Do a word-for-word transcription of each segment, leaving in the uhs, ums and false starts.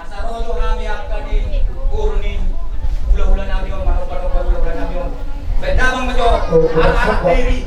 Asa ro jo hami angka ni boru ni hulahula nami on, manopatopot hulahula nami on. Baen damang ma jo anak-anak Beri.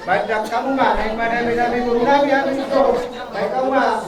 Baen hamu ma, naeng mandame-dame boru nami, hami tu, baen hamu ma.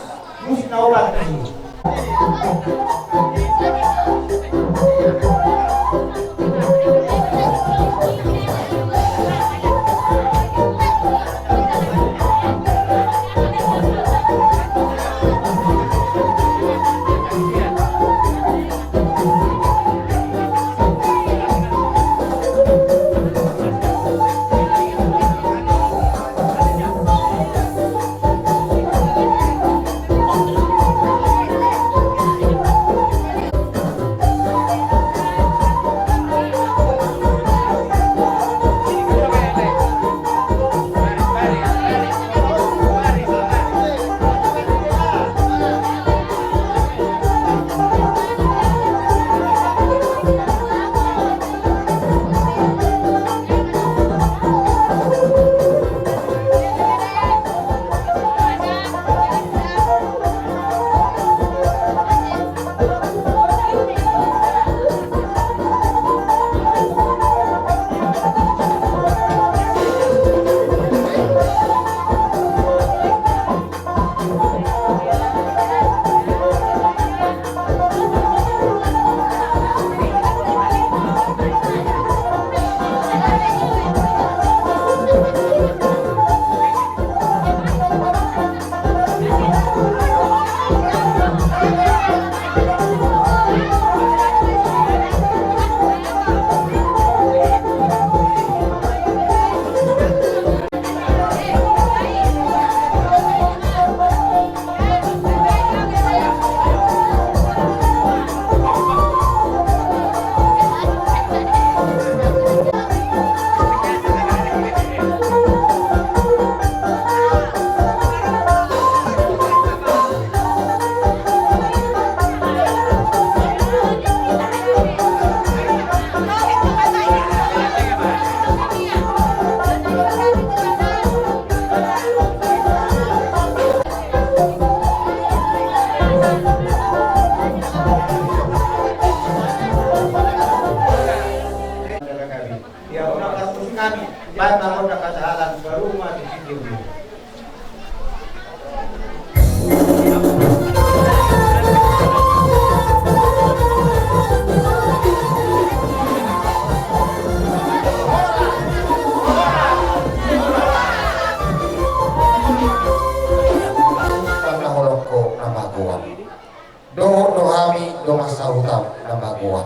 Dohot do hami dongan sahutam na magoan.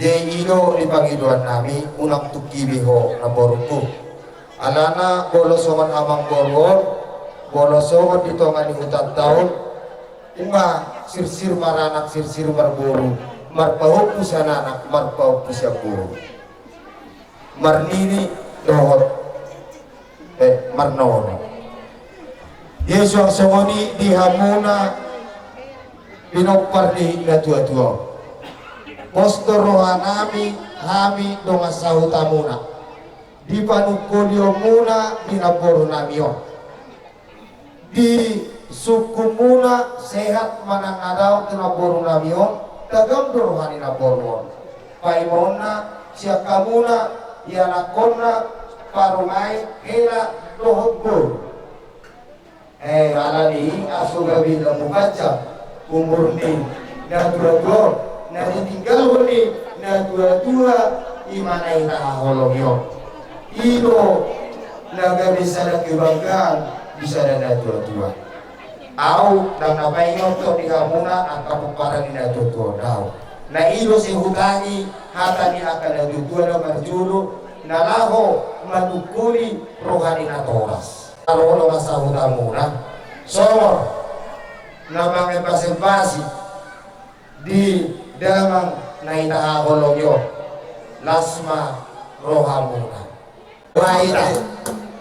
Jadi i do di pangidoan nami, unang tungki be ho namborungku. Alana molo songon amangboru on, molo songon di tonga ni hutanta on, unang sirsir maranak sirsir marboru, marpahompu sian anak marpahompu sian boru, marnini dohot, eh, marnono. Ia suang songon i di hamuna pinompar ni natuatua on. Pos do roha nami, hami dongan sahutamuna, di panungkolionmuna di namboru nami on. Disungkunmuna sehat manang na dao tu namboru nami on, tagam do roha ni namboru on. Paimaonna sian hamuna ianakhonna, parumaen, hela dohot boru. Eh, alani i asa gabe na mupanjang umur ni natuatua on, na ditinggalhon ni natuatua i ma na hita haholongi on. I do na gabe sada kebanggaan di sada natuatua. Ahu ndang na paingot di hamuna angka pomparan ni natuatua on, daong. Na i do sai hutangi hata ni angka natuatua na marjolo na laho manungkoli roha ni natoras. Ro dongan sahutamuna, songon na mangembasembasi di damang na hita haholongi on, las ma rohamuna. Baik,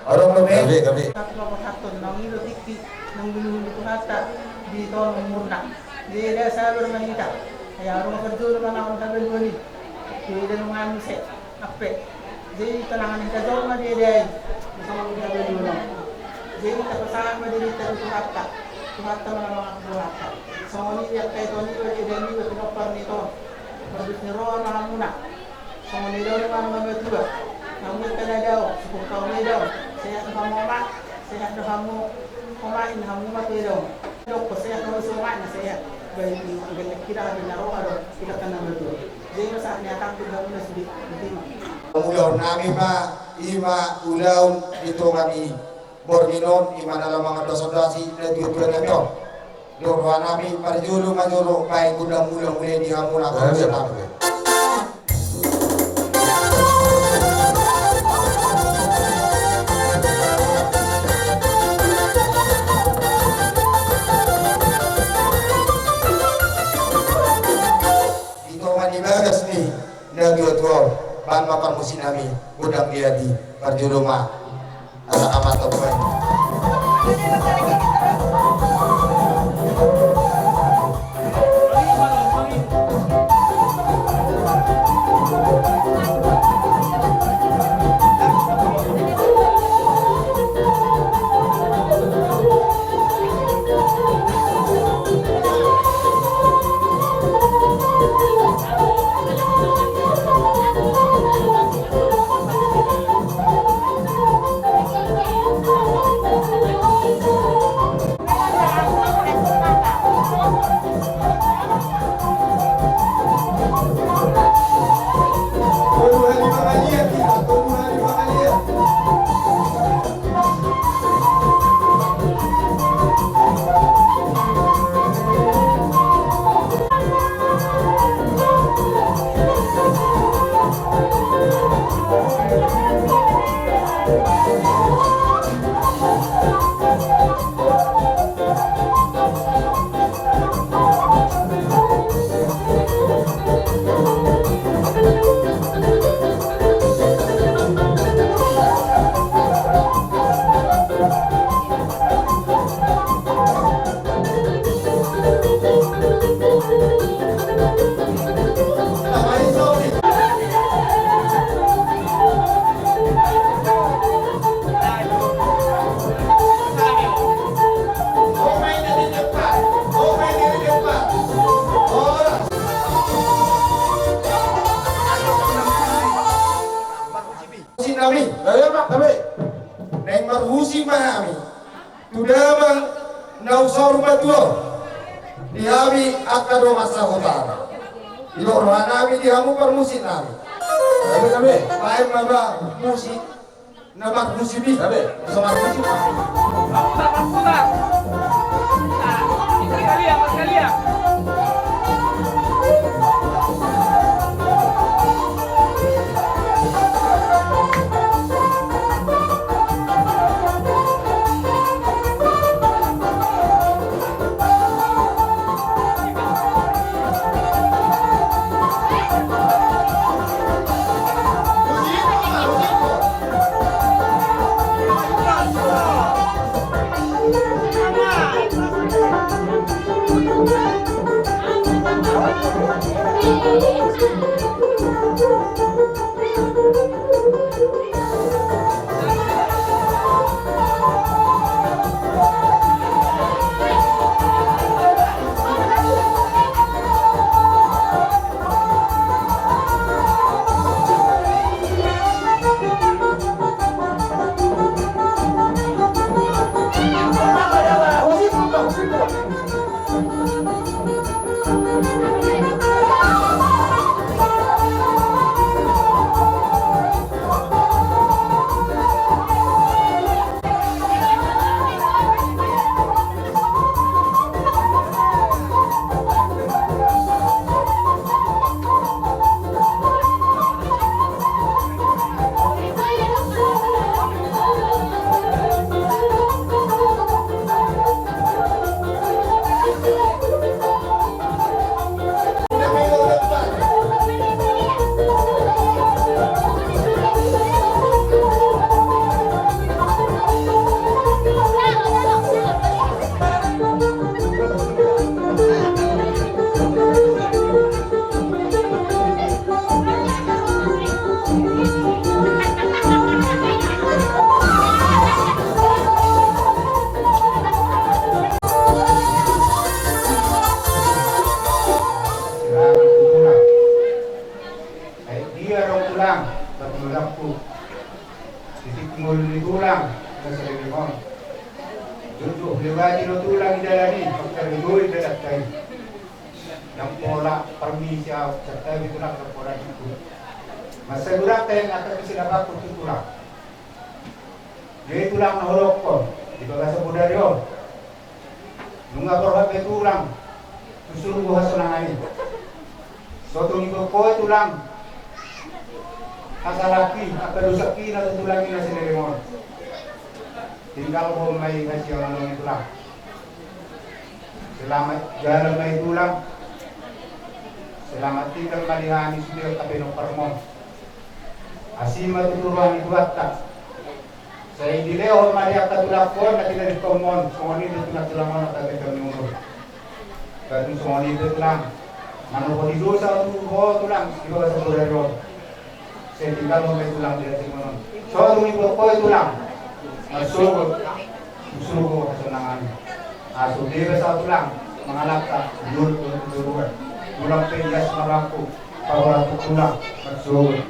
adong dope? Gabe, gabe. Satu papasaton, naung i do tingki, naung bulung-bulung tu hata, di tolong murna. Jadi, dia sabar ma hita. Ai adong parjolo ma na on habaluon i tu ida dongan muse. Ampe. Jadi tanangan i tajou ma di eda i. Songon i habaluon on. Jadi tapasahat ma diri tu Tuhanta. Tuhanta ma na mangaku Tuhanta. Songon i angka ito niba, eda niba, pinompar ni ito on. Marbus ni roha ma hamuna. Songon i do dongan na matua. Hamu angka na dao, sungkun hamu na dao. Sehat do hamu omak, sehat do hamu omak, inna hamu ma tu eda on. Dok sehat do hamu omak, na sehat. Baik, angka na kira hati na roha do, kita kan na matua. Jadi masa ni akan tu hamu na sudah, nanti ma. Ulaon nami ma, i ma ulaon di tonga ni borngin on, i ma na laho mangandoshon asi natuatua nami on. Di roha nami parjolo ma jolo baen gondang mula mule di hamu na parmusik nami. Di tonga ni bagas ni natuatua on, baen ma parmusik nami gondang dia di parjolo ma. Ala amanta baen. Parmusik nami. Ayo, Pak, tapi naeng marmusik ma hami tu damang na husuru matua di hami angka dongan sahutana. Didok roha nami di hamu parmusik nami. Tapi, tapi baen ma ba musik na marmusik i. Tapi so marmusik. Aku. Titik ngolu ni tulang na saleleng on. Jotjot hulewati do tulang i dalan i, mangkaridoi dadanta i. Ndang pola parmisi au, santabi tulang, ndang pola dingku. Mansai godang tahe angka pise na pangku tu tulang. Jadi tulang na hudokkon di bagasan bodari on. Nunga borhat be tulang tu surgo hasonangan i. So tung diboan ho tulang hasalahi angka dosa i na tu tulang i na saleleng on. Tinggalhon ma i hasiangan on i tulang. Selamat jalan ma i tulang. Selamat tinggal ma di hami sude angka pinomparmon. Asi ma tutu roha ni Tuhanta. Sai dilehon ma di angka tulangkon na tinadingkonmon, songon i do tu na tulang on angka gabe ni umur. Ba tung songon i do tulang, manopoti dosa on tu ho tulang di bagasan bodari on. Sai tinggalhon ma i tulang di hasiangan on. So tung diboan ho tulang marsogot tu surgo hasonangan i. Asa bebas au tulang mangalangka tu jolo tu joloan. Tulang pe ias ma pangku, paboa tu tulang marsogot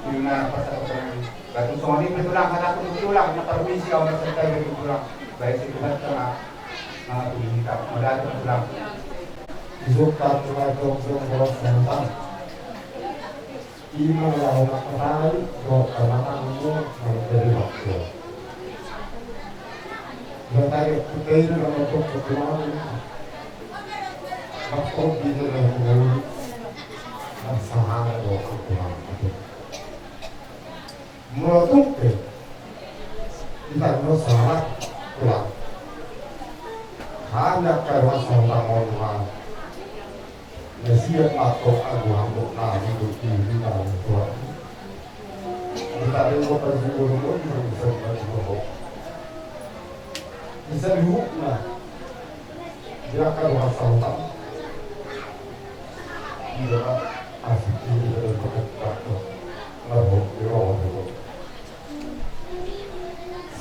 tu inganan parsatongkinan i. Ba tung songon i pe tulang hatangku tu tulang, na parmisi au marsantabi tu tulang. Baen si Tuhanta ma mangampuni hita. Mauliate ma tulang. Isungkun tulang jongjong dohot sahutang. Ima laho mangkatai dohot pamatangmu mangkari waktu. Mangkari waktu pe i na mangkok ketuaan. Mangkok di dalam ngolu. Marsahara dohot ketuaan. Molo tung pe hita na sahat tulang, hami angka dongan sahuta on ma na siap mangkok agu hamuk nami tu hita na tulang. Hita denggo parjolo on, hita bisa dibaca. Bisa dihukum na. Dia kan orang sahuta. Dia kan asik ini dari tempat waktu. Lalu dia orang itu.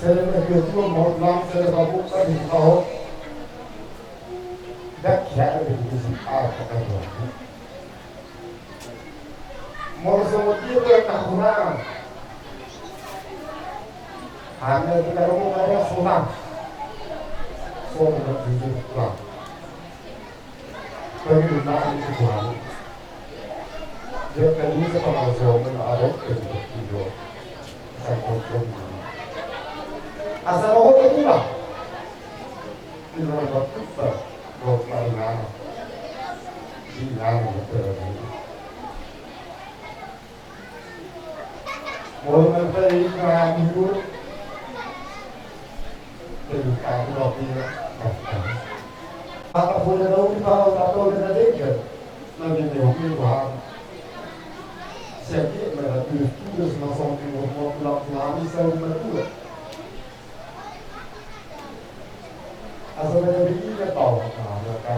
Saya nak dia tu mau bilang saya babu kan di tahu. Dak ya ada di sini apa kan dia. Molo songon dia pe angka hurang. Hami angka hurang sonang. Songon na tujuh hurang. Bagi dona itu Tuhan. Dia tadi sepanjang zaman ada ke tujuh. Saya konsum. Asal roho itu lah. Di dalam waktu ber-, bermain-main. Di dalam waktu bermain. Molo na sai na minggu. Jadi, aku roti, ya. Apa boleh tahu di bawah atau di dengkel? Nanti dia mungkin paham. Siap dia, mereka tulis-tulis, langsung di rumah pulang, pulang, bisa rumah dua. Asa beda begini tau, nah, mereka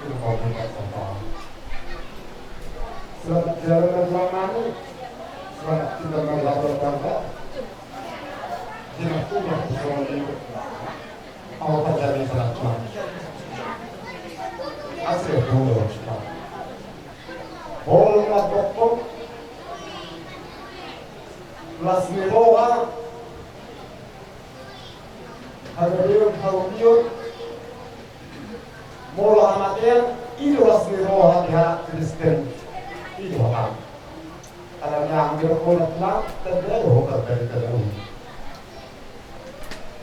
itu mau buka sampah. Selamat jalan, selamat malam. Selamat tinggal, mari lapor bangga. Jinak tuh, Bang, soal ini. Mau terjadi selamat malam. Asli, dulu, Bang. Bolu na toktok. Las ni roha. Hagabeon, harugion, molo hamatean, i do las ni roha di halak Kristen. I do hata. Alani aha? Molo na tulang, tanda do ho tanda di tanda uli.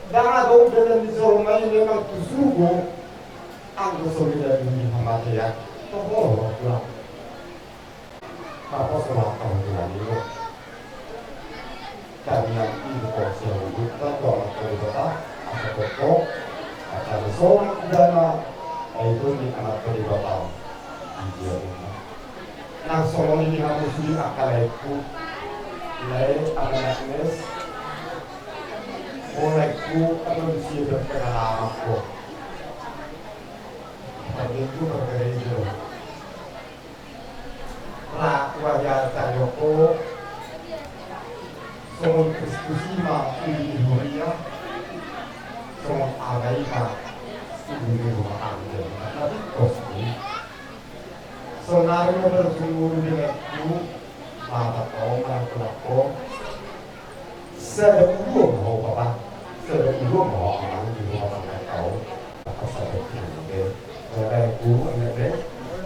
Ndang adong dalan ni jolma i memang tu surgo, anggo so mida di hamatean. Toho ho tulang. Tapos ulang tahun tulang i. Kami yang ingkon siang wujud dan doa makan ibadah, asa pokok, asa bersama dana, itu ni anak ibadah. Iya, benar. Nang songon i di hamu sude angka laengku, lae, Ama Agnes, o laengku, adong di sude berpengalaman ko. Tapi itu bergereja. Ra wajar tadi ho, songon Kristus i ma uli ni huria, songon Ama i ma uli ni rumah tangga. Tapi kos i. Saonari ma berjumpa di laengku, mata tau, mata tau. Sada ulo ma ho bapa, sada ulo ma ho amang, di rumah tangga kau. Apa sada ulo be, sada ulo be.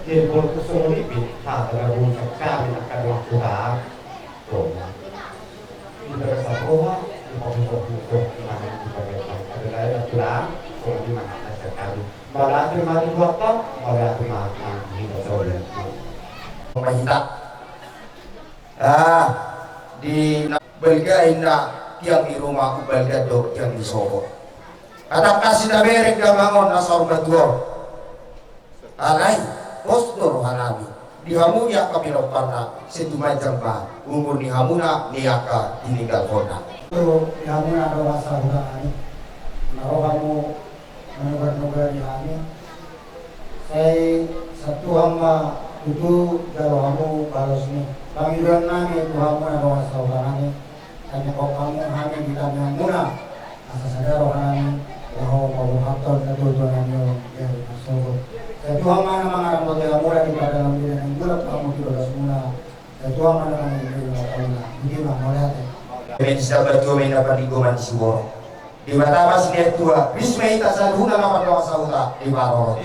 Jadi, walaupun songon i pe, hata na rusak kami akan waktu tak. Toma. Di bagasan roha, di pahuso-huso, di mana di bagasan ada lain, ada tulang, songon i mana ada sekali. Mauliate ma di Tuhanta, mauliate ma di Tuhanta. Pamahita. Ah, di na balga inna tiang ni ruma, umbalga do tiang ni sopo. Hatangkasi na bereng damang on na saur matua on. Alai, pos do rohanami. Di hamu ni angka pinomparna, sai tumanjang ma umur ni hamuna ni angka tininggalhonna. Tu di hamuna dongan sahutanami, na ro hamu manobar-nobari hami. Sai sian Tuhan ma tutu jalo hamu balos ni pangidoannami tu hamuna dongan sahutanami. Tangihon hamu hami di tangiangmuna, asa sada rohanami laho paboahon na tuatua nami on di ari na sogot. Sai Tuhan ma na mangaramoti hamuna di pardalanan ni bulan tu hamu di bagasmuna. Sai Tuhan ma na mangiringi hamuna. Boti ma, mauliate. Amen. Sabat Tuhan ma na parlinggoman ni siborok. Debata ma sinatua, ris ma hita saluhutna na mardongan sahuta di parorot.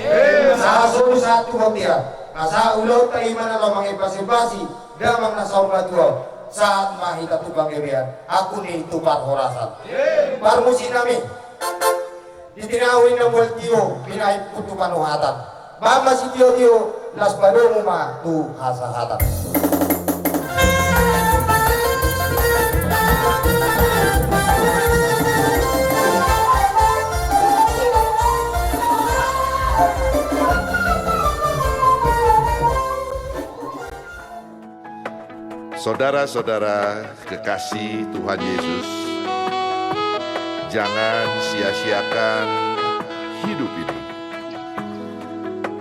Sahat solu sahat tu bontean. Asa ulaonta i ma na laho mangembasembasi damang na saur matua on, sahat ma hita tu panggabean, angkup ni tu parhorasan. Parmusiknami, di tinahu inna mual tio, binahen tu panuhatan. Bahen ma sitiotio, laos padomu ma tu hasahatan. Saudara-saudara kekasih Tuhan Yesus, jangan sia-siakan hidup ini.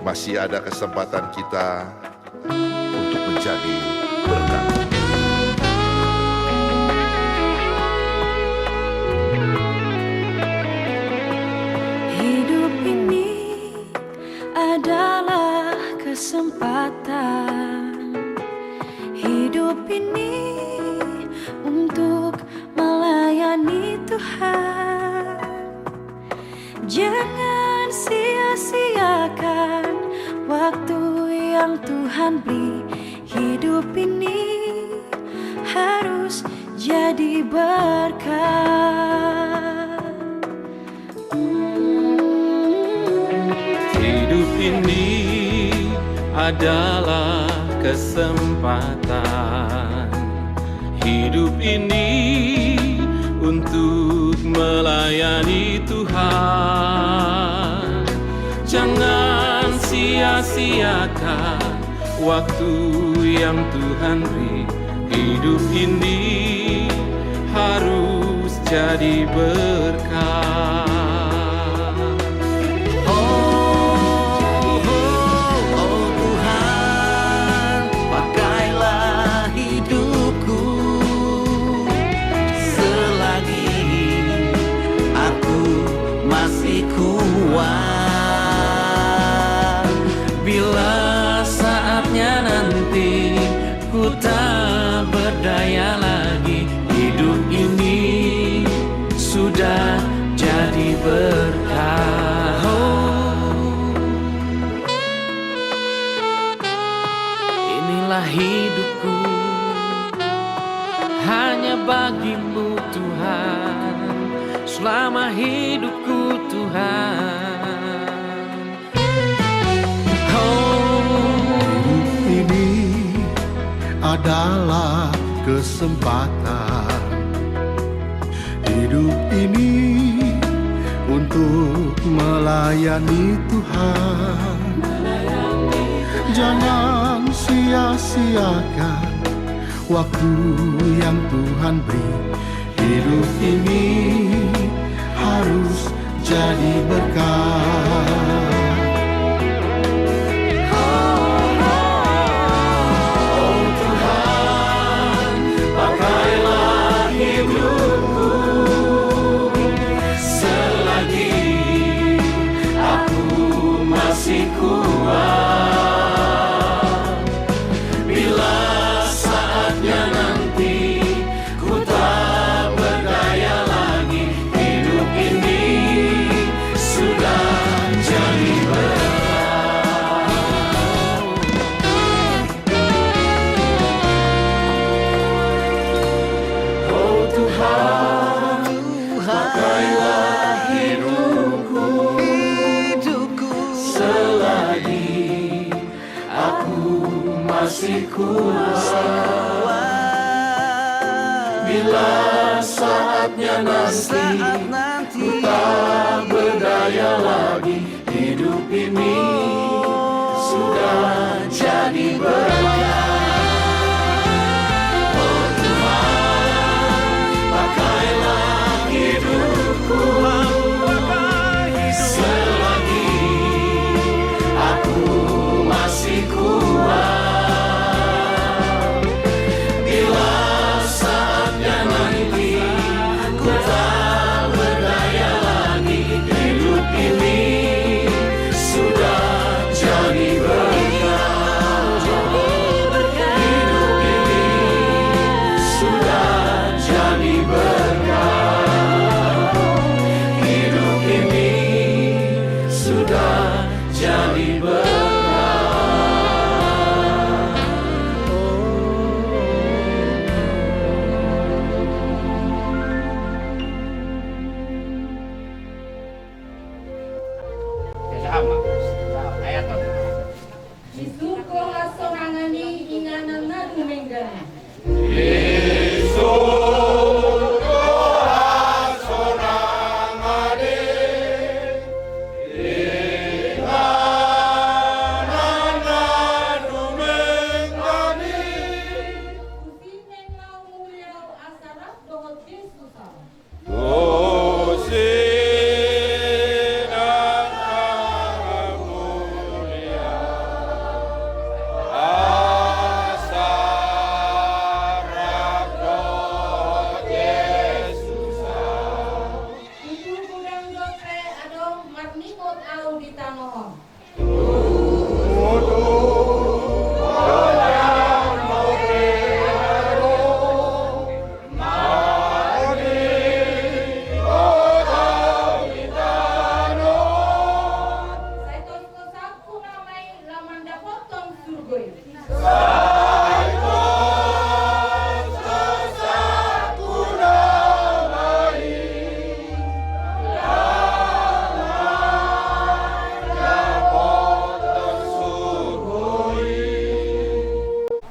Masih ada kesempatan kita untuk menjadi berkat. Hidup ini adalah kesempatan. Hidup ini untuk melayani Tuhan. Jangan sia-siakan waktu yang Tuhan beri. Hidup ini harus jadi berkat. Hidup ini adalah kesempatan. Hidup ini untuk melayani Tuhan. Jangan sia-siakan waktu yang Tuhan beri. Hidup ini harus jadi berkat. Oh, oh, oh Tuhan, pakailah hidupku selagi aku masih kuat. Bila saatnya nanti ku tak berdaya lagi, hidup ini sudah jadi berkat. Oh. Inilah hidupku, hanya bagi-Mu Tuhan, selama hidupku Tuhan. Oh. Hidup ini adalah kesempatan. Hidup ini untuk melayani Tuhan. Jangan sia-siakan waktu yang Tuhan beri. Hidup ini harus jadi berkat. Oh Tuhan, pakailah hidupku selagi aku masih kuat. Bila saatnya nanti ku tak berdaya Bila saatnya nanti ku tak berdaya lagi, hidup ini sudah jadi berkat. Oh Tuhan, pakailah hidupku selagi aku masih kuat. Bila saatnya nanti ku tak berdaya lagi, hidup ini sudah jadi berkat. Hidup ini sudah jadi berkat. Hidup ini sudah jadi berkat. Di surgo hasonangan i, inganan na dumenggan i. Tusi nang na mulia asa rap dohot Jesus au. Tusi nang na mulia asa rap dohot Jesus au. Tutu godang dope adong marningot au di tano on. Sai toskosangku nama i lam mandapothon surgo i.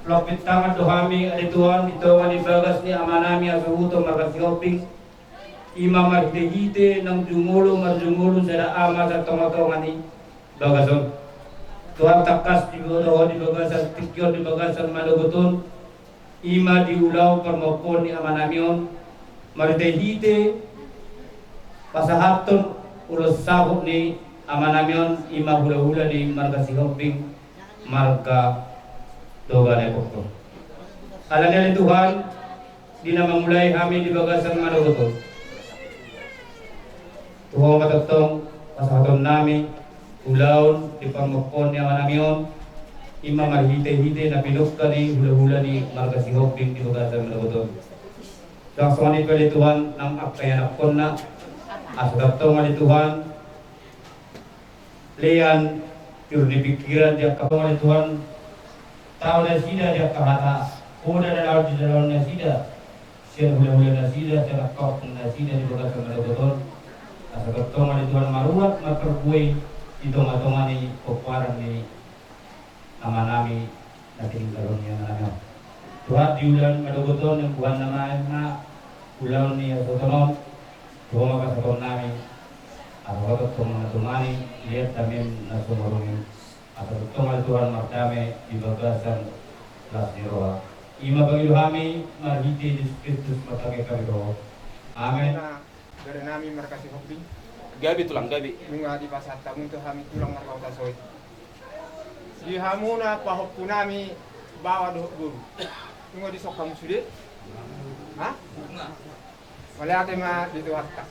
Lompit tangan do hami ale Tuhan di tonga ni bagas ni amanami asa huto marga Sihombing. Ima marhitehite naung jumolo marjumolo sada ama satongatonga ni bagas on. Tuhan, tangkas diboto Ho di bagasan tingki on, di bagasan manogot on, ima di ulaon parmompoon ni amanami on, marhitehite pasahathon ulos sahat ni amanami on, ima hulahula ni marga Sihombing, marga Toga Dae Pokok. Alani ale Tuhan, di na mamulai hami di bagasan manogot on, tu Ho ma tongtong pasahatonnami ulaon di parmompoon ni amanami on, ima marhitehite na pinungka ni hulahula ni marga Sihombing di bagasan manogot on. Ndang songon i pe ale Tuhan nang angka ianakhonna, asa tongtong ale Tuhan, lean, tiur ni pingkiran di angka, tongtong ale Tuhan, tau nasida di angka hata poda na laho dijalo nasida sian hulahula nasida, sian angka ompung nasida di bagasan manogot on. Asa tongtong ale Tuhan marurat marparbue di tongatonga ni pomparan ni amanami na tininggalhon ni amanami on. Tuhan, di ulaon manogot on, naeng buhan nama ulaon ni hasohoton on, tu Ho ma pasahatonnami, asa Ho tongtong mangadomani, liat damem na sumurung i, asa tongtong ale Tuhan mardame di bagasan las ni roha. Ima pangido hami marhite Jesus Kristus martangiang hami tu Ho. Amen. Bere nami marga Sihombing. Gabe tulang, gabe. Nunga dipasahat hamu tu hami tulang marga Hutasoit. Di hamuna pahompu nami baoa dohot boru, nunga disok hamu sude? Ha? Mauliate ma di Tuhanta.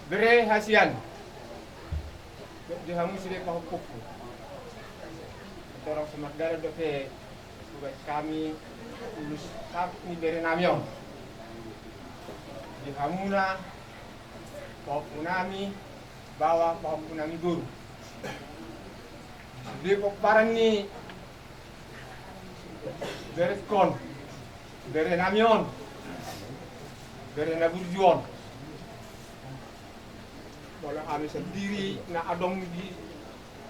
Bere hasian. Di hamu sude pahompungku. Torang so mardalan dope hubaen hami ulos sahat ni bere nami on. Di hamuna pahompu nami baoa, pahompu nami boru. Di pomparan ni berengkon, bere nami on, bere na burju on. Molo hami sandiri na adong di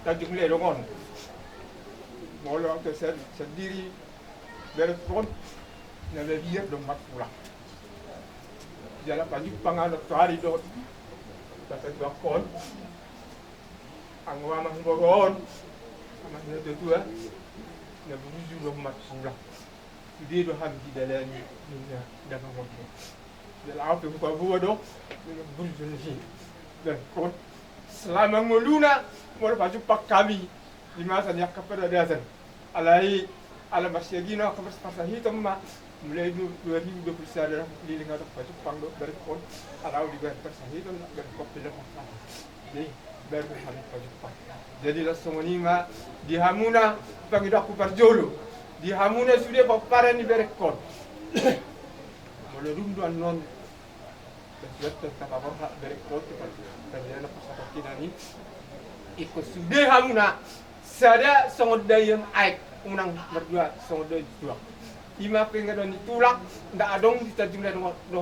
Tanjung Ledong on, Molo au sendiri, berengkon, na mabiar do martulang. Jala pajumpang annon tu ari do, tapajumpangkon. Anggo amang boru on, amang na tua-tua, na burju do martulang. Sude do hami didalani ninna damang on. Jala au pe hupaboa do, ninna burju ni si. Dan kon, selama ngoluna, molo pajumpang hami, di masa ni angka paradaton. Alai, ala marsiagina angka parsahiton ma, mulai du-, dua ribu dua puluh sada, leleng adong pajumpang do, berengkon, ala au dibaen parsahiton, berengkon pe lampak. Jadi, baru hami pajumpang. Jadi, laos songon i ma di hamuna pangidoanku parjolo. Di hamuna sude pomparan ni berengkon. Molo dung do annon, berengkon, tapaborhat berengkon, tu par-, parjolo pasahaton i. Ingkon sude hamuna, sada songon daion aek, unang mardua songon daion tuak. I ma pangidoan ni tulang, nda adong di Tanjung Leon do, do,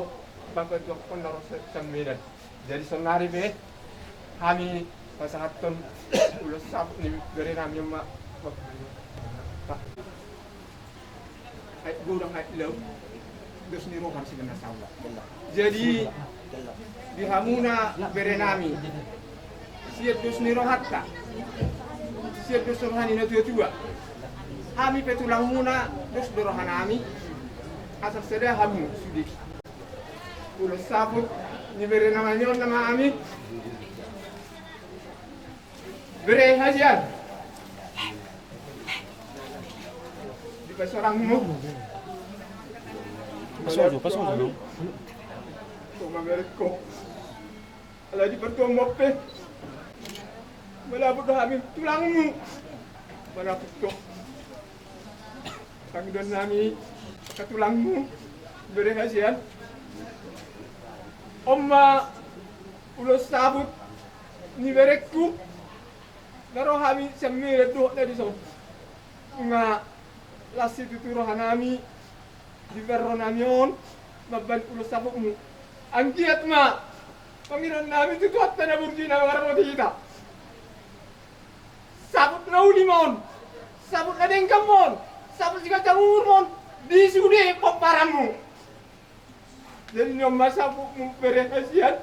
bapa tuak on na ro sa-, sian Medan. Jadi, saonnari pe, hami pasahathon ulos saput ni berenami on ma. Aek godang aek laut, dos ni roha sian na saula. Jadi, di hamuna berenami, sian dos ni rohanta, sian dos roha ni na tua-tua, hami pe tulangmuna, dos do rohanami, asa sada hamu sude. Ulos saput ni berenami on nama hami. Bere hasian. Di pasorangmu. Pasojo, pasojo. Koma berengko. Ala di partuaon pe. Malaput do hami tulangmu. Malaput do. Pangidoannami, angka tulangmu, bere hasian. On ma ulos saput ni berengku, na ro hami sian Medan dohot na dison. Nga las situtu rohanami, di parronami on, mambaen ulos saputmu. Anggiat ma, pangidoannami tu Tuhanta na burju i na mangaramoti hita. Saput na uli ma on, saput na denggan ma on, saput siganjang umur ma on, di sude pomparanmu. Jadi, ni on ma saputmu bere hasian,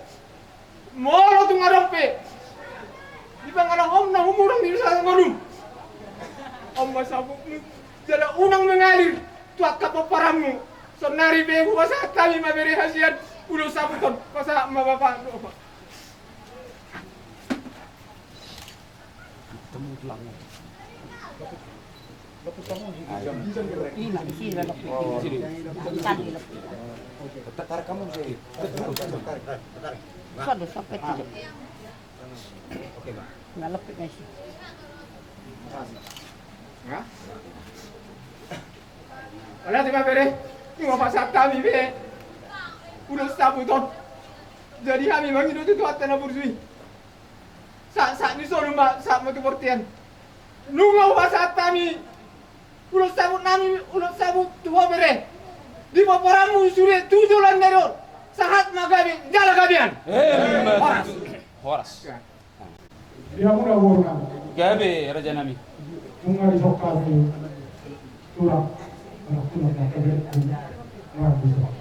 molo tung adong pe di pangalahomna humurang di dosa ngolum, on ma saputmu, jala unang mengalir tu angka pomparanmu. Saonnari pe hupasahat hami ma bere hasian, ulos saput on, pasahat ma bapa. Ina, isi na lepit. Tadi lepit. Tarik kamu sih. Sudah sampai tidak. Oke, Pak. Nggak lepit, guys. Hah? Ala, terima bere. Ini mau pasang kami be. Ulos saput on. Jadi hami mangido tu Tuhanta na burju i. Sa, sa, ni solu ma, sa, ma tu portian. Nunga hupasahat hami ulos saput nami, ulos saput tu ho bere. Di pomparanmu sude tu joloan ni ari on. Sahat ma gabe, jala gabean. Emma tutu. Horas. Di hamuna boru nami. Gabe, raja nami. Nunga dison hami tulang, anak tulang, na gabe, nunga dison.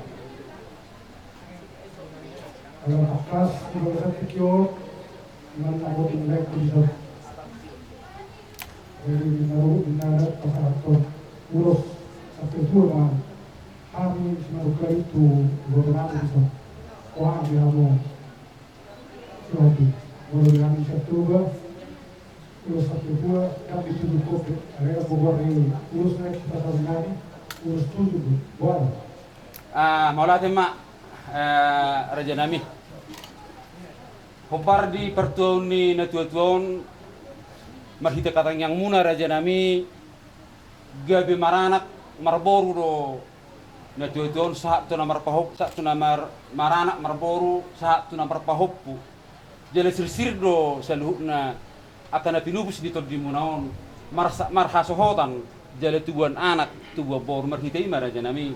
Ala tangkas di bagasan tingki on, inna na boti mulai ku dison. Jadi, di naru, di naru pasahathon ulos saput tua ma hami simanungkalit tu iboto nami dison. Oha di hamu. Jadi, molo di hami sian Toba, ulos saput tua, kami tujuh kopi. Ada yang bogor di ulos naik kita tahu nani, ulos tujuh, boa. Ah, mauliate ma, eh, raja nami. Hombar di partuaon ni na tua-tua on, marhite hatangiangmuna, raja nami, gabe maranak marboru do na tua-tua on, sahat tu na marpahompu, sahat tu na mar-, maranak marboru, sahat tu na marpahompu. Jala sirsir do saluhutna angka na tinobus di tondimuna on, marsa-, marhasohotan, jala tubuan anak, tubuan boru, marhite i ma, raja nami.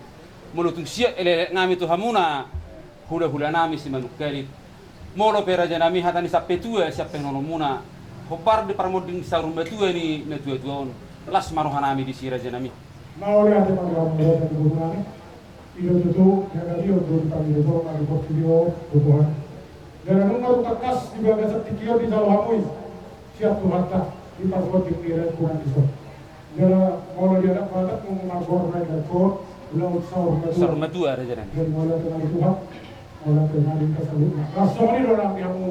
Molo tung siap elek-elek nami tu hamuna, hula-hula nami simanungkalit. Molo pe, raja nami, hata ni sampe tua sian pangidoanmuna, hombar di parmonding saur matua ni na tua-tua on, Las ma rohanami disi, rajanami. Mauliate ma di hamu, raja ni boru nami. I do tutu, jala i do tutu, di pangido on, di portibi on, di Tuhan. Jala nunga tangkas di bagasan tingki on dijalo hamu i sian Tuhanta, di pargonting ni raja nami dison. Jala molo di adat Batak nunga margoar na i laengkon, ulaon saur matua. Saur matua, rajanami. Jadi mauliate ma di Tuhan, mauliate ma di hita saluhutna. Las songon i do nang di hamu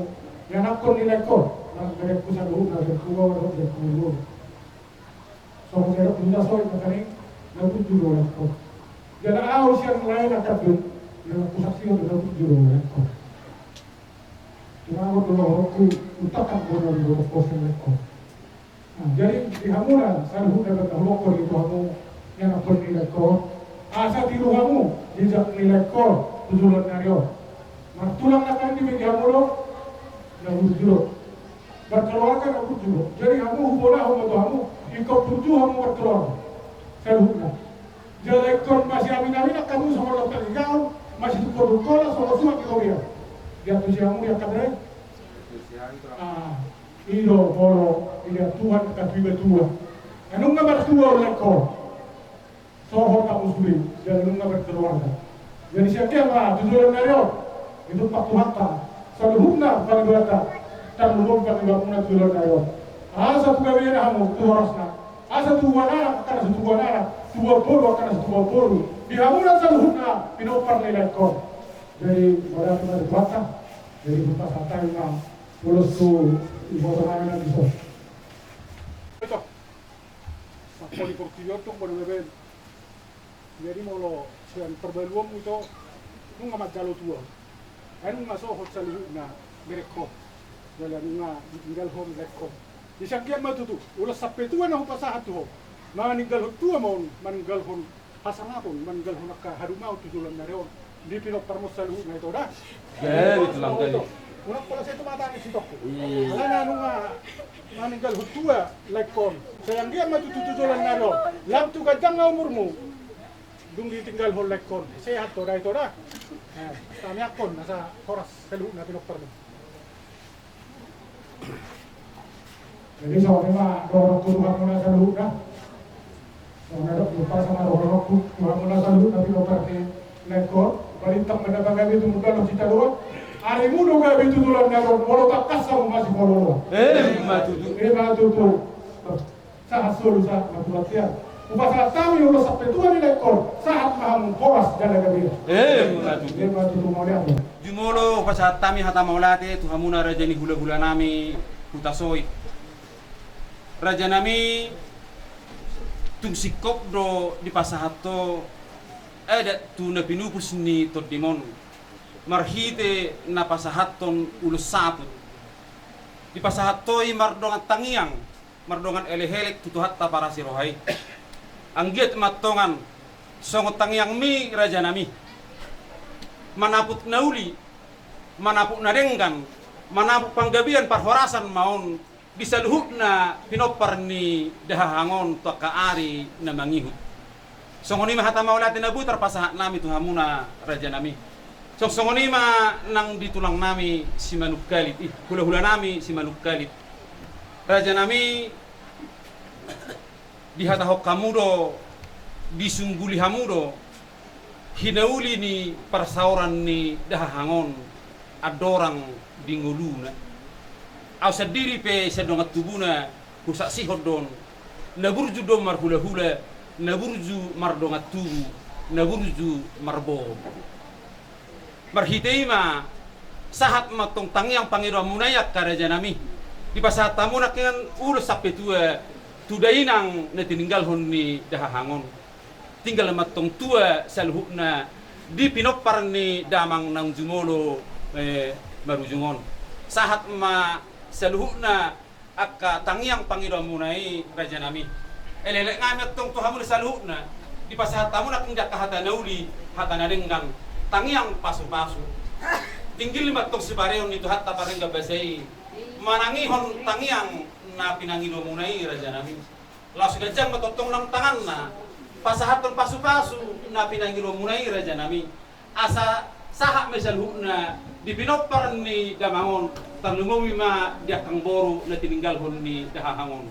ianakhon ni laengkon, nang berengku saluhutna, berengku baoa dohot berengku boru. Songon i do hita, songon i do nangkaning, na burju do laengkon. Jala ahu sian lae na kandung, na husaksihon do na burju do laengkon. Tumagon do rohangku, unang hurang do rohangku sian laengkon. Nah, jadi di hamuna saluhutna, bahen ma hurang di hamu ianakhon ni laengkon, asa tiru hamu jejak ni laengkon tu joloan ni ari on. Martulang nangkaning, dibahen hamu do na burju do. Markeluarga na burju do. Jadi hamu, hubolahon ma tu hamu, ingkon burju hamu markeluarga saluhutna. Jala ingkon masiamin-aminan hamu songon lompek ni gaol, masitungkol-tungkolan songon suhat ni robean. Diantusi hamu di angka bere. Ah, i do molo dilean Tuhan angka tu iba tua. Nunga martua laengkon, so hot hamu sude, jala nunga markeluarga. Jadi sian dia ma tu joloan ni ari on, ditumpak Tuhanta saluhutna pangidoanta, tarlumobi pangidoanmuna tu joloan ni ari on. Asa tu gabean hamu, tu horasna. Asa tubuan anak angka na so tubuan anak, tubuan boru angka na so tubuan boru, di hamuna saluhutna pinompar ni laengkon. Jadi mauliate ma di Tuhanta. Jadi hupasahat hami ma ulos tu iboto nami nangkin son. Ito. Mangkali portibi on tong bona beben. Jadi molo sian parbaluonmu ito, nunga manjalo tua. Ai nunga so hot saluhutna berengkon, jala nunga ditinggalhon laengkon. Di sian dia ma tutu, ulos sampe tua na hupasahat tu ho. Maninggalhon tua ma on, maninggalhon hasangapon, maninggalhon angka hadumaon tu joloan ni ari on. Di pinomparmon saluhutna ito da. Jadi tulang gali. Unang pola sai tu mata ni sitokku. Alana nunga maninggalhon tua laengkon. Sai anggiat ma tutu tu joloan ni ari on. Lam tu ganjang na umurmu, dung ditinggalhon laengkon. Sehat to da ito da. Tangiangkon asa horas saluhutna pinomparmon. Jadi songon i ma dohononku tu hamuna saluhutna. Songon i do, hupasahat ma dohononku tu hamuna saluhutna pinompar ni laengkon. Balintang ma na pagabe tumundalhon sitadoan. Arimu do gabe tu joloan ni ari on, molo tangkas hamu masihol-oloan. Emma tutu. Emma tutu. Sahat solu sahat ma tu bontean. Hupasahat hami ulos sampe tua ni laengkon. Sahat ma hamu, horas jala gabe. Emma tutu. Emma tutu, mauliate. Jumolo hupasahat hami hata mauliate tu hamuna raja ni hula-hula nami Hutasoit. Raja nami, tung singkop do dipasahat ho adat tu na pinupus ni tondimon, marhite na pasahathon ulos saput. Dipasahat ho i mardongan tangiang, mardongan elek-elek tu Tuhanta parasi roha i. Anggiat ma antong songon tangiangmi, raja nami, manaput na uli, manaput na denggan, manaput panggabean parhorasan ma on di saluhutna pinompar ni Dahahang on tu angka ari na mangihut. Songon i ma hata mauliate na boi tarpasahat nami tu hamuna, raja nami. Song songon i ma nang di tulang nami Simanungkalit, ih, hula-hula nami Simanungkalit. Raja nami, dihatahon hamu do, disungguli hamu do hinauli ni parsaoran ni Dahahang on andorang di ngoluna. Ahu sandiri pe sian dongan tubuna husaksihon do on, na burju do marhula-hula, na burju mardongan tubu, na burju marboru. Marhite i ma, sahat ma antong tangiang pangidoanmuna i, angka raja nami. Dipasahat hamu nangkiningan ulos sampe tua tu dainang na tininggalhon ni Dahahang on. Tinggal ma antong tua saluhutna di pinompar ni damang naung jumolo, eh, marujung on. Sahat ma saluhutna angka tangiang pangidoanmuna i, raja nami. Elek-elek nami antong tu hamu na saluhutna. Dipasahat hamu nangkin di angka hata na uli, hata na denggan, tangiang pasu-pasu. Tinggil ma antong sipareon ni Tuhanta pardenggan basa i manangihon tangiang na pinangidomuna i, raja nami. Laos ganjang ma tongtong nang tanganna pasahathon pasu-pasu na pinangidomuna i, raja nami. Asa sahat ma i saluhutna di pinompar ni damang on, tarlumobi ma di angka boru na tininggalhon ni Dahahang on.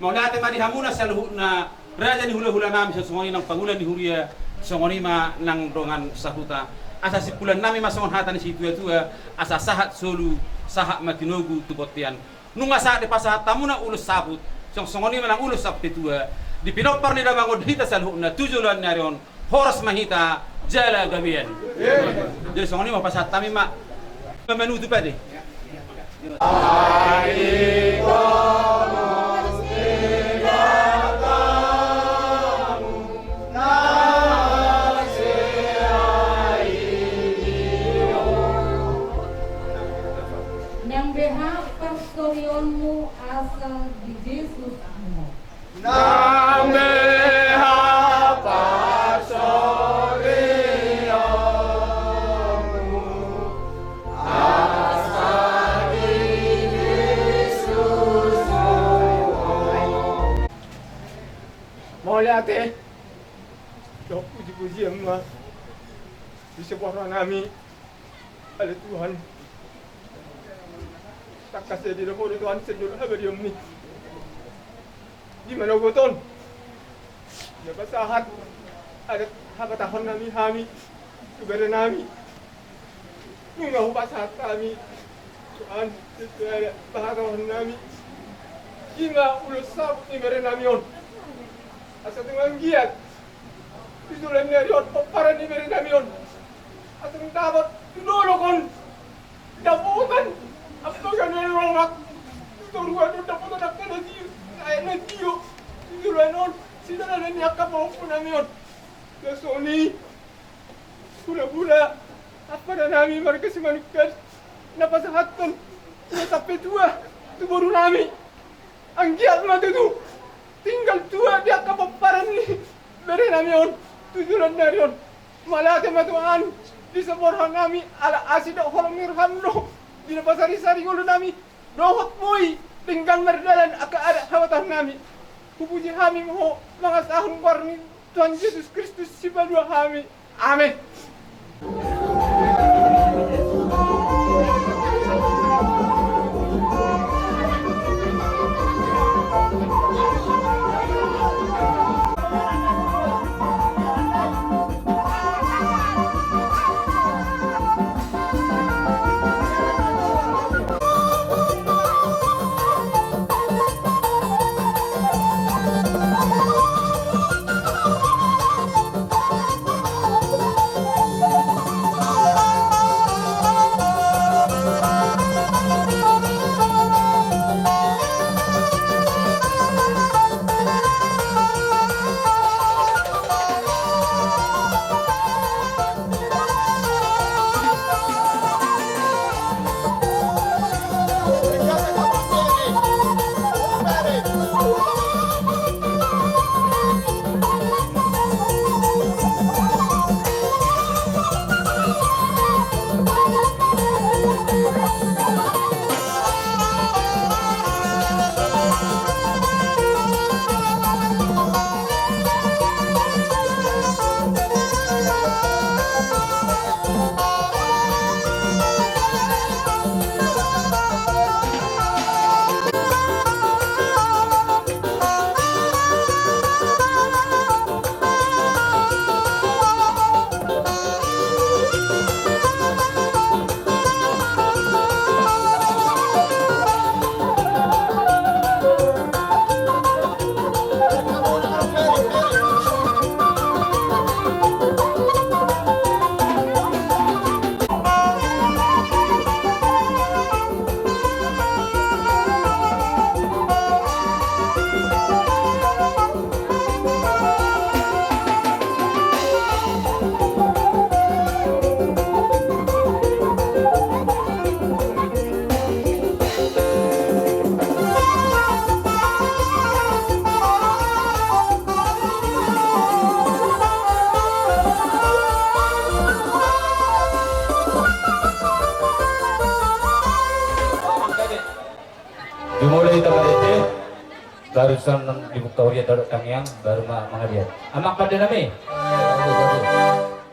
Mauliate ma di hamuna saluhutna raja ni hulahula nami, songon i nang pangula ni huria, songon i ma nang dongan sahuta. Asa simpulan nami ma songon hata ni situatua, asa sahat solu, sahat ma tinogu tu bontean. Nunga sahat dipasahat hamuna ulos saput, song songon i ma nang ulos saput ni tua, di pinompar ni damang on hita saluhutna tu joloan ni ari on, horas ma hita jala gabean. Jadi songon i ma pasahat hami ma. Manutup ate. Nang beha parsorionmu asa di Jesus mo. Nang beha parsorionmu asa di Jesus mo. Mauliate. Dohot puji-pujian ma di saborhat nami. Ale Tuhan, tangkas ia di roha ni Tuhan sian jolo habadiaonmi. Di manogot on, na pasahat adat habatahon nami hami tu bere nami. Nunga hupasahat hami Tuhan, sesuai adat habatahon nami. I ma ulos saput ni bere nami on. Asa tung anggiat tu joloan ni ari on pomparan ni bere nami on. Asa tung dapot tu dolok on dapotan ambaga na lomak. Tu toruan on dapotan angka na tio, na tio tu joloan on, sidalan ni angka pahompu nami on. Asa songon i hulahula ampara nami marga Simanungkalit na pasahathon tua sampe tua tu boru nami. Anggiat ma tutu tinggal tua di angka pomparan ni bere nami on tu joloan ni ari on. Mauliate ma Tuhan di saborhat nami ala asi dohot holong ni roham do di na pasari-sari ngolu nami dohot boi denggan mardalan angka adat habatahon nami. Hupuji hami ma Ho mangasahon goar ni Tuhan Jesus Kristus Sipalua hami. Amen. Dimulai hita marende, baru songon dibuka huria dohot tangiang, baru ma mangabiar. Amang pande nami.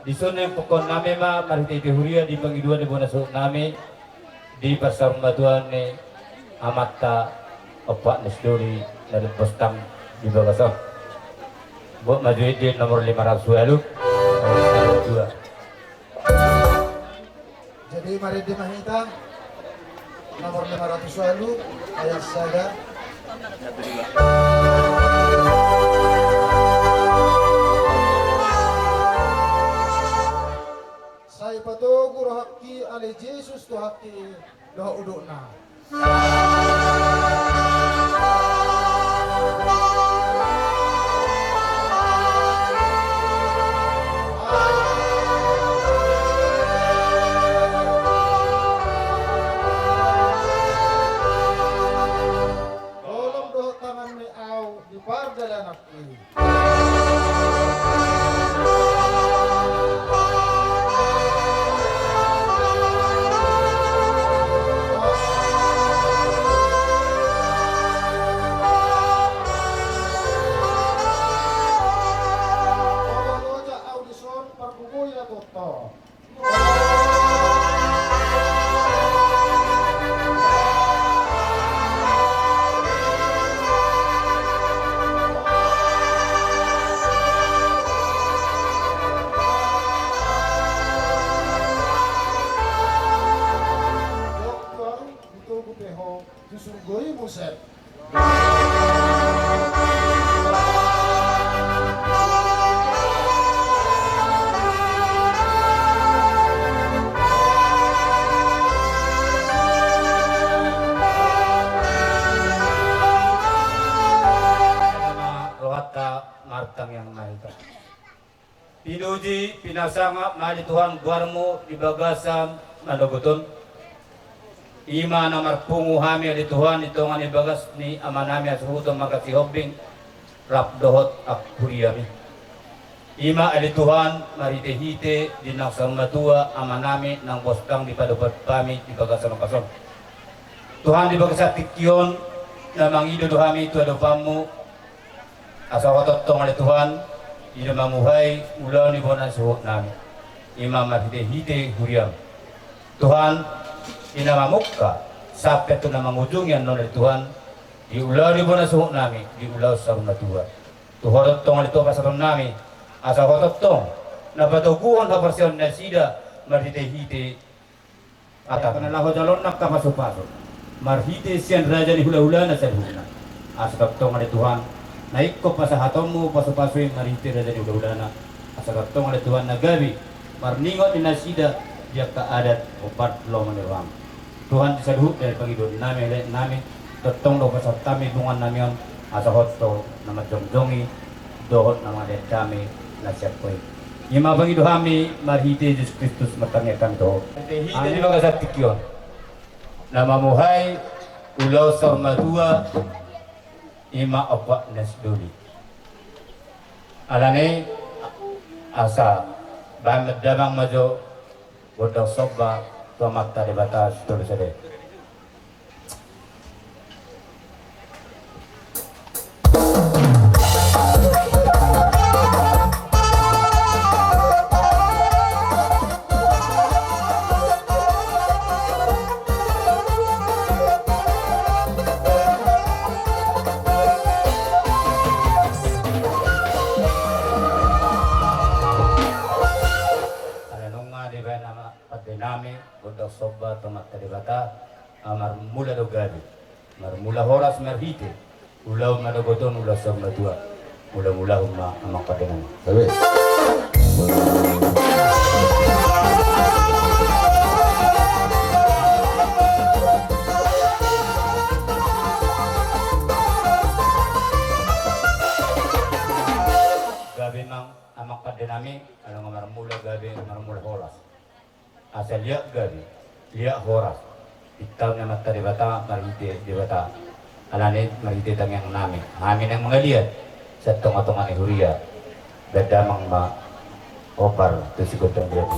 Dison naeng pungkaon nami ma marhite-hite huria di pangidoan ni bona suhut nami, di parsaurmatuaon ni amanta Ompu Agnes Doli na dipostang di bagas on. Buat maju di nomor lima ratus walu, ayat sada dua. Jadi marende ma hita, nomor lima ratus walu, ayat sada. Sai patogu rohangki ale Jesus Tuhanki dohot udutna. Holong dohot tangan ni au di pardalanan. Doktor, ditogu pe ho tu surgo i muse. Jong ma rohanta, martangiang ma hita. Pinuji, pinasangap ma ale Tuhan goarmu di bagasan manogot on. I ma na marpungu hami ale Tuhan di tonga ni bagas ni amanami hasuhuton Mangkasihombing rap dohot angka huriami. I ma ale Tuhan marhitehite di naung saur matua amanami naung bostang dipadopat hami di bagasan bagas on. Tuhan, di bagasan tingki on na mangido do hami tu adopanmu, asa Ho tongtong ale Tuhan, i na mamuhai ulaon ni bona suhutnami, i ma marhitehite huriam. Tuhan, i na mamungka sampe tu na mangujungi annon ale Tuhan, di ulaon ni bona suhutnami, di ulaon saur matua. Tu Ho tongtong ale Tuhan pasahatonnami, asa Ho tongtong na patoguhon haporseaon nasida marhitehite Atap na laho jalonna angka pasupasu marhite sian raja ni hulahulana saluhutna. Asa tongtong ale Tuhan, na ingkon pasahatonmu pasupasu i marhite raja ni hulahulana. Asa tongtong ale Tuhan na gabe marningot ni nasida di angka adat ompat lomo ni roham. Tuhan, di saluhut dari pangidoannami, halelenami, tongtong do pasahat hami bungannami on, asa Ho do na manjongjongi dohot na mangalean hami na sian Ho i. I ma pangido hami marhite Jesus Kristus martangiang hami tu Ho. Hita di bagasan tingki on na mamuhai ulaon saur matua i ma ompat na sidoli. Alani asa baen ma damang ma jo gondang somba tu Amanta Debata sitolu sadari. Alai nunga dibaen amang pandenami gondang somba tu Amanta Debata, marmula do gabe, marmula horas marhite ulaon manogot on, ulaon saur matua. Mula-mulahon ma amang pandenami. Gabe. Gabe ma amang pandenami, ala nunga marmula gabe, marmula horas. Asa liat gabe, liat horas, pintaon ni Amanta Debata marhite Debata. Alani marhite tangiangnami, hami naeng mangaliat sian tonga-tonga ni huria. Baen damang ma hombar tu si gondang dia tu.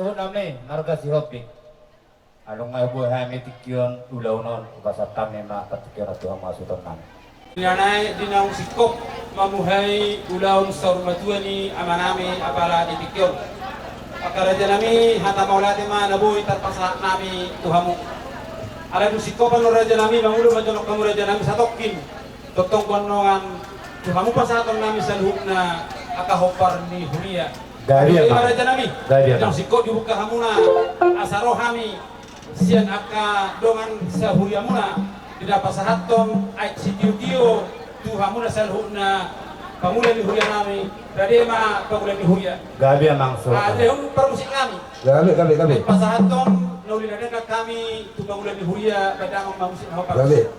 Suhut nami marga Sihombing. Alai nunga hubuhai hami tingki on ulaon on, hupasahat hami ma partingkian on tu hamu hasuhuton nami. Inanai di naung singkop mamuhai ulaon saur matua ni amanami apala di tingki on. Angka rajanami, hata mauliate ma na boi tarpasahat nami tu hamu. Alai dung singkop annon rajanami, mangula manjongkon hamu rajanami satongkin. Tongtong gondongan tu hamu pasahaton nami saluhutna angka hombar ni huria. Gabe ma rajanami. Gabe ma. Dung singkop dibuka hamuna asa ro hami sian angka dongan sahuriamuna di na pasahathon aek sitiotio tu hamuna saluhutna pangula ni huria nami. Rade ma pangula ni huria. Gabe ma suhut. Rade ma parmusik nami. Gabe, gabe, gabe. Pasahathon na uli na denggan hami tu pangula ni huria, baen damang ma musik na hombar. Gabe.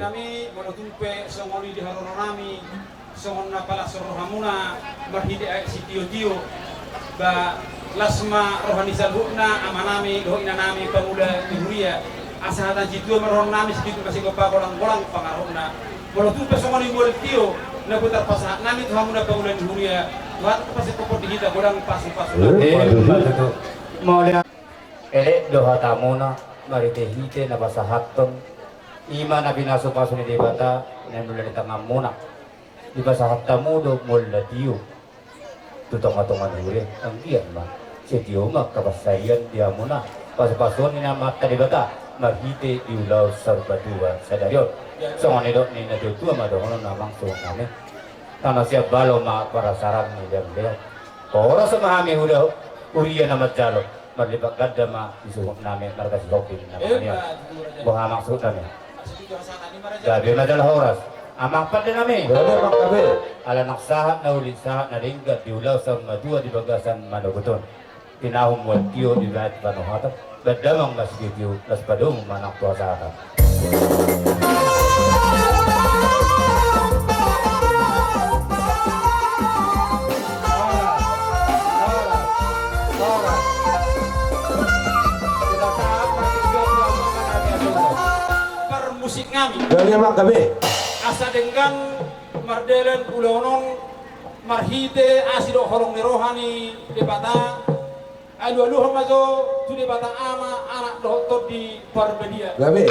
Nami, molo tung pe songon i di haroro nami, songon na palas rohamuna marhite aek sitiotio, ba las ma roha ni saluhutna amanami dohot inanami pangula ni huria. Asa hata ni situa ma rohanami, situa ma sigompa, golang-golang pangarahutna. Molo tung pe songon i mual tio na boi tarpasahat nami tu hamuna pangula ni huria, Tuhan tu pasingkophon di hita godang pasu-pasu. Eh, mauliate. Elek do hatamuna marhite-hite na pasahathon, i ma na pinasu-pasu ni Debata na niula ni tanganmuna. Dipasahat hamu do mual na tio tu tonga-tonga ni huria, anggiat ma sai tio ma angka pansarian di hamuna, pasu-pasuon ni Amanta Debata marhite di ulaon saur matua sadari on. Songon nidok ni natua-tua ma dohonon, amang suhut nami. Tano sian balo ma parasaran ni lean-lean. Horas ma hami huda huria na manjalo. Marlipat ganda ma di suhut nami marga Sihombing na mangalian. Boha, amang suhut nami? Gabe ma jala horas. Amang pande nami. Gabe, amang, gabe. Ala nang sahat na uli, sahat na denggan di ulaon saur matua di bagasan manogot on. Tinahum mual tio dibahen panuhatan, baen damang ma sitio-tio, laos padomu ma nang tu hasahatan. Parmusik nami. Gabe, amang, gabe. Asa denggan mardalan ulaon on marhite asi dohot holong ni roha ni Debata. Alu-aluhon ma jo tu Debata Ama, Anak dohot Tondi Parbadia. Gabe.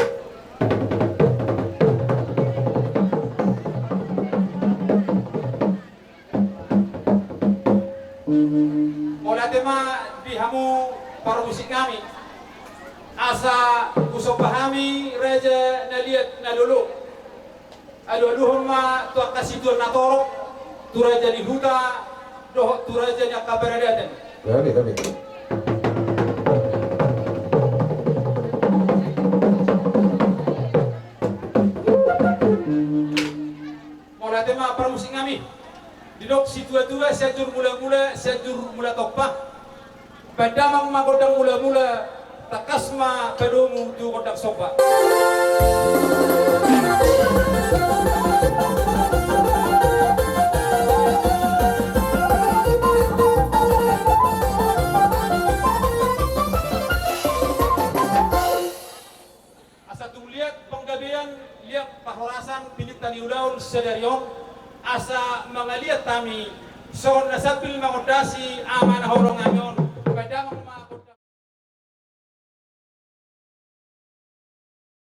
Mauliate ma di hamu parmusik nami. Asa husomba hami raja na liat na lolo. Alu-aluhon ma tu angka situan na torop, tu raja ni huta dohot tu raja ni angka paradaton. Gabe, gabe. Mauliate ma parmusik nami. Didok situa-tua, Sianjur Mula-mula, Sianjur Mula Tompa. Baen damang ma gondang mula-mula, tangkas ma padomu tu gondang somba. Asa tung liat panggabean, liat parhorasan, pininta ni ulaon sadari on, asa mangaliat hami songon na sambil mangondasi ama na hurang hami on,